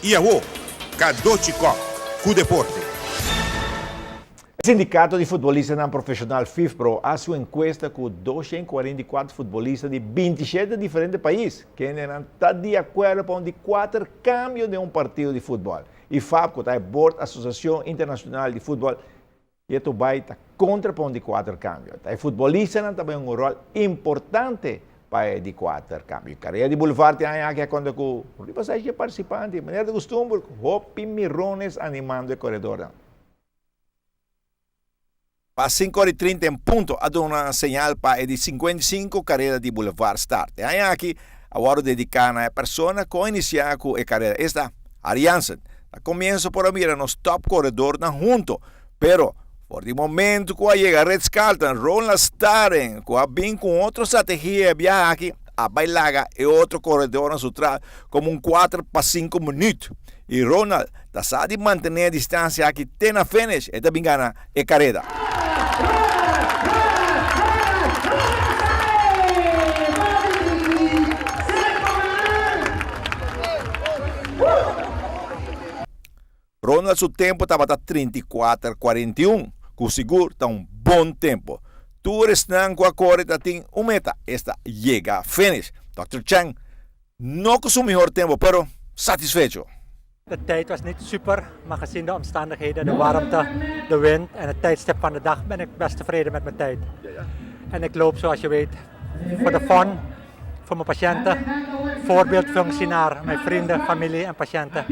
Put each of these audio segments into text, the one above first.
I awo, Cadochi Kock ku deporte. E sindikato di futbolistanan profeshonal FIFPro a hasi un enkuesta ku 244 futbolista di 27 diferente pais, kendenan ta di akuerdo pa un di kuater kambio den un partido di futbòl. IFAB, ku ta e bord Asosiashon Internashonal di Futbòl, Yeto bai ta kontra pa un di kuater kambio. Ta e futbolistanan ta bai un ròl importante pa e di kuater kambio. Karera di Boulevard e aña aki a konta ku riba seis partisipante, manera di kustumber ku hopi mirones animando e koredornan. Pa sinku ora i trinta en punto a duna señal pa e di 55 karera di Boulevard start. E aña aki a wòrdu dediká na e persona ku a inisiá ku e karera, esta Harry Jansen. Na komienso por a mira nos top koredornan hunto, pero for di momento ku a yega Ritz Carlton, Ronald Staring ku a bin ku un otro strategia e biaha aki a bai laga e otro koredornan su tras komo un kuater pa sinku minüt. I Ronald ta sa di mantené e distansia aki te na finish, e ta bin gana e kareda. Ronald su tempo tabata 34 41, ku sigur ta un bon tempo. Tur esnan ku a kore ta tin un meta, esta yega finish. Dòkter Chang no ku su mihor tempo, pero satisfecho. De tijd was niet super, maar gezien de omstandigheden, de warmte, de wind en het tijdstip van de dag ben ik best tevreden met mijn tijd. En ik loop zoals je weet voor de fun, voor mijn patiënten, voorbeeldfunctie naar mijn vrienden, familie en patiënten.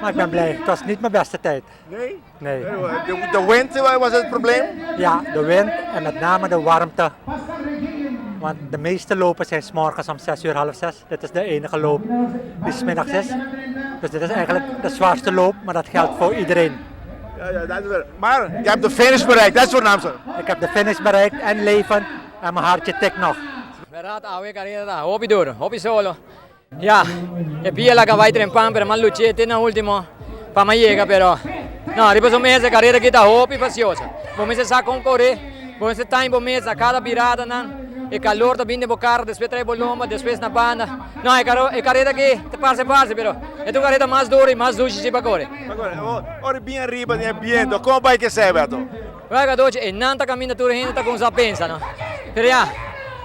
Maar ik ben blij, het was niet mijn beste tijd. Nee? Nee. De, de wind was het probleem? Ja, de wind en met name de warmte. Want de meeste lopen zijn 's morgens om 6 uur, half 6. Dit is de enige loop die 's middags is. Dus dit is eigenlijk de zwaarste loop, maar dat geldt voor iedereen. Ja, dat is wel. Maar je hebt de finish bereikt, dat is voornaamste. Ik heb de finish bereikt en levend en mijn hartje tikt nog. Berdad awe careda ta hopi duro, hopi solo. Ya, e pia laga bai trempan pero m'a luché te na ultimo pa m'a yega pero no riba su mes e careda aki ta hopi facioso. Bo mester sa con core, bo mester time bo mes na cada biradanan, e calor ta bini den bo cara despues trae bo lomba despues na banda. No e e careda aki ta parce parce pero e ta un careda mas duro y mas dushi si pa core. Ora bin ariba den e biento, con bai kese Beto? Wak adochi einan ta kaminda tur hende ta kumsa pensa no. Pero ya,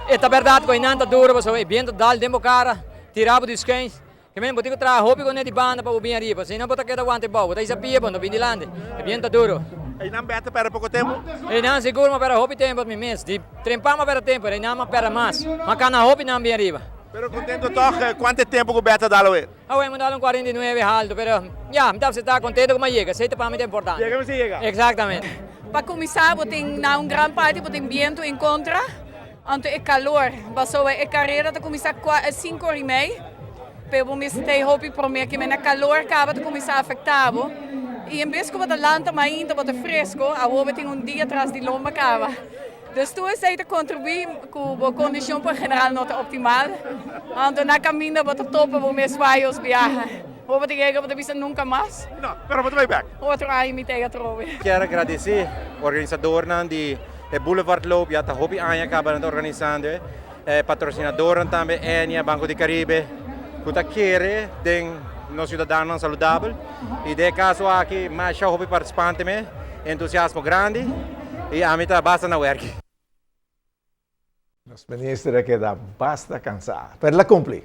e ta bèrdat ku einan ta duro pasobra e bientu dal den bo kara, tira bo di skeins. Ke men bo tin ku traha hopi kuné di banda pa bo bin ariba, si no bo ta keda wanta e bou, bo ta hisa pia bo no bin dilanti. E bientu ta duro. Einan bèt ta pèrdè poko tempu? Einan sigur mi a pèrdè hopi tempu mi mes. Di trempa mi a pèrdè tempu, pero einan mi a pèrdè mas. Mi a kana hopi nan bin ariba. Pero kontento tòg, kuantu e tempu ku bèt a dal awe? Awe mi dal un 49 haltu, pero ya, mi ta ta contento cu mi a yega, esey ta pa mi ta importante. Yega mi si yega. Exactamente. Pa cuminsa bo tin na un gran parti bo tin biento en contra, anto e calor, pasobra e carera ta cuminsa cinco ora y mei, pero bo mester ta hopi prome ke mena calor caba ta cuminsa afecta bo, y en bes cu bo ta lanta mainta bo ta fresco, awor bo tin un dia tras di lomba caba. Dus tur esei ta kontribuí ku bo kondishon por general no ta optimal. Anto na kaminda bo ta topa bo mes varios biaha. Bo bo ta yega bo ta bisa nunka mas. No, pero bo ta bai bek. Otro aña mi ta yega atrobe. Kier a gradisí organisadornan di e Boulevard Loop, ya ta hopi aña kaba nan ta organisando e, e patrosinadornan tambe, Ennia, Banco di Caribe, ku ta kere den nos siudadanonan saludabel. I den e kaso aki masha hopi partisipante me, entusiasmo grandi i ami ta basta na werki. Nos minister a keda basta cansá, pero el a cumpli.